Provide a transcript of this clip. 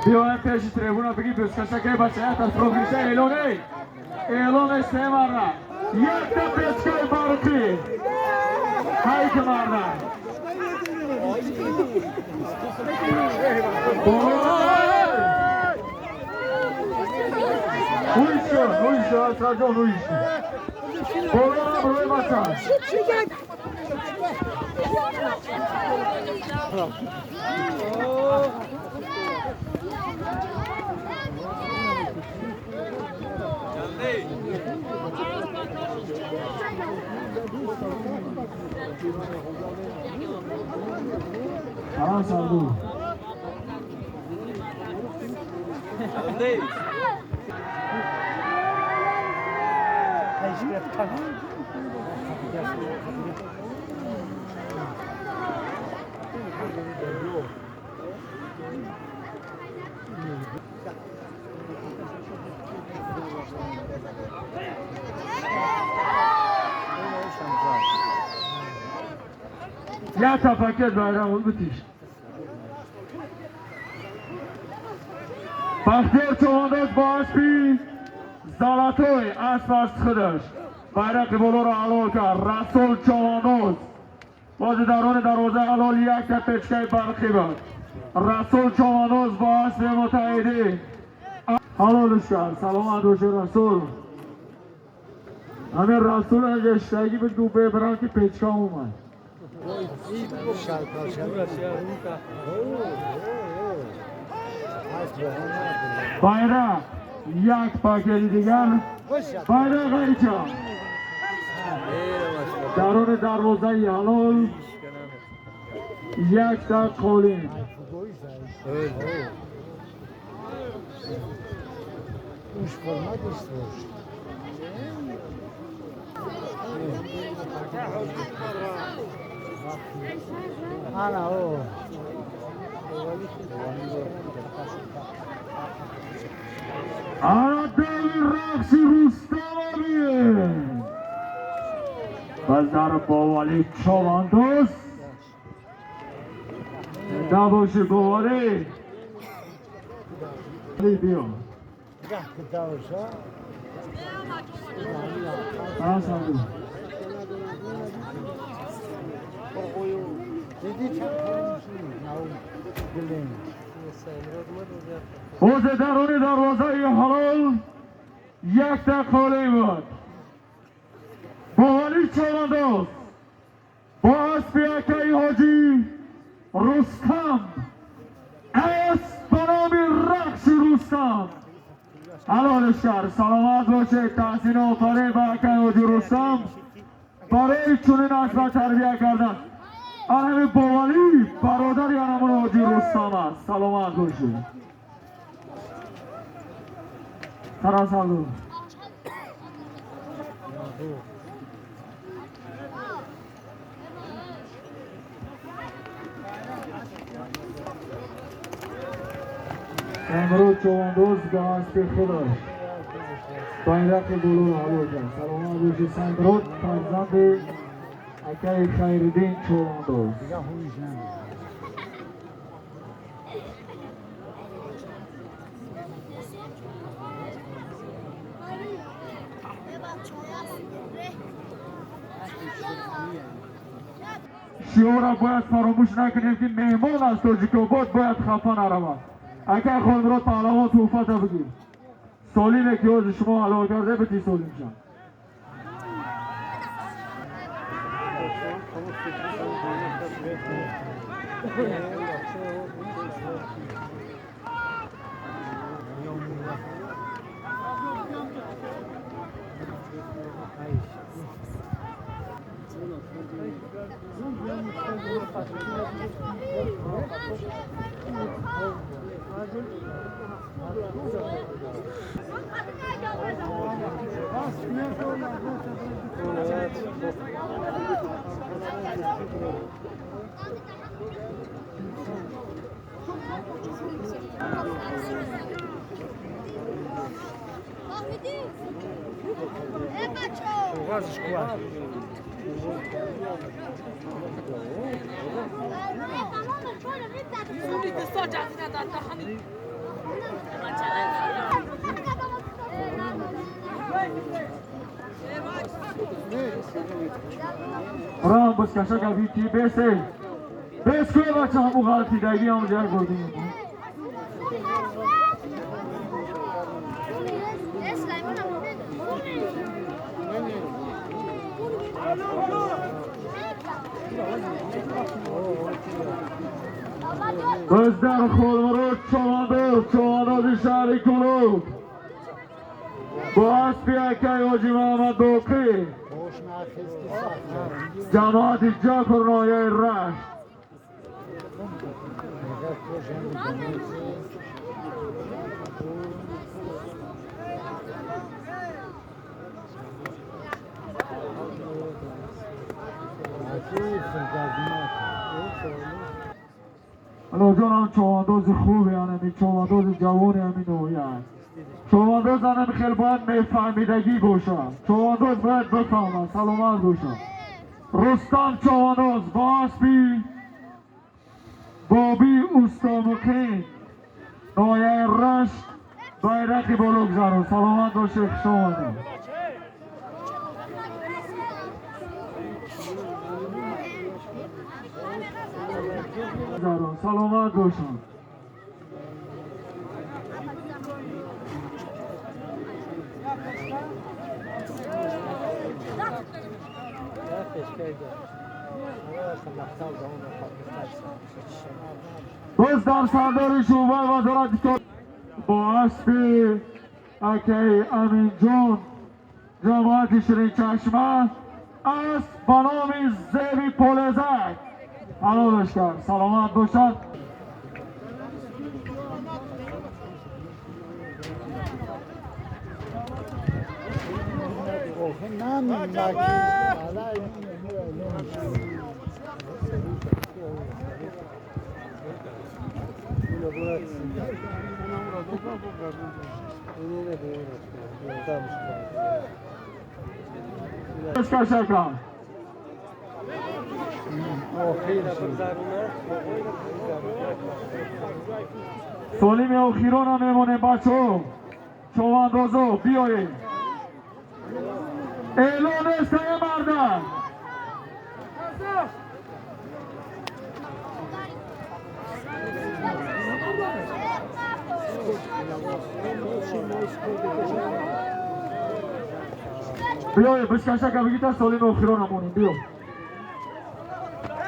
Биёем пеши трибуна, бигӣ бускашакай бача, якта профиша эълон, эй эълон се марра, якта печкаи барқӣ ҳайки марра. Уйшо, уйшо, Асраҷон, уйшо. Боло рӯи бача. Аран сарду. Якта пакет байрақ битиш. Бахтиёр Човандоз бо аспи Золотой, асп аз худаш байрақи болоро ҳалол кард. Расул Човандоз бози дарони дарвозаи ҳалол якта печкаи барқӣ буд. Расул Човандоз бо аспи муттаҳидӣ ҳалолш кард. Саломат бошед, Расул. Ҳамин Расул гаштагӣ буд, бебарам ки печка омад. Байрақ, як пакети дигар байрақ айча дарони дарвозаи ҳалол якта қолин. Ана деви рақси Рустамовие ва зарбовали Човандоз. Зинда боши, Боварӣ, биё. Аран. Боз даруни дарвозаи ҳалол якта қолӣ буд. Бовалӣ Човандоз бо аспи акаи ҳоҷӣ Рустам, асп ба номи Рақши Рустам ҳалолш кард. Саломат бошед. Таҳсину офарин ба акаи ҳоҷӣ Рустам барои чунин аспа тарбия кардан. Анами Бовалӣ бародари анамон ҳоҷӣ Рустам аст. Саломат бошед. Тарасалу. Имрӯз Човандоз ба аспи худаш байрақи болоро ҳалол кард. Саломат бошед, Сангрод, фарзанди акаи Хайриддин Човандоз. Шиёра бояд фаромӯш накунем, ки меҳмон аз Тоҷикобод бояд хафа наравад. Акай Холмурод паҳлавон, тӯҳфата бигир. Солиме ки ҳозир шумо ҳалол карде, бити солим шад. رام بسکشک بیتی بسه بس کوی بچه همو غلطی دیگه هم جای بردیم. بزدر خودمرو چوانداز شهر کلوب با اسبی اکی حاجی محمد باقی جماعت جاکر ناحیه رشت. جانم چوانداز خوبی هنمی، چوانداز جوانی همین نوعی هست. چوانداز هنمی خیلی باید میفهمیدگی باشه، چوانداز باید بفهمه، سلامت باشه. رستم چوانداز با اسبی بابی اوستا مقیم ناحیه رشت بیرقی بالا گذارم. سلامت باشه، خوش آمدید. سلامت باشم. باز در سردار شعبه وزارت با اسب اکی امین جان جماعت شیرین چشمه اسب با نام زیبی پولزک حلالش کرد. سلامت باشد. سالیم اخیران هم میمونیم بچه ها، چواندازو بیایید. اعلان است مردم. بیایید بشکشک بگید تا سالیم اخیران هم مونیم. بیا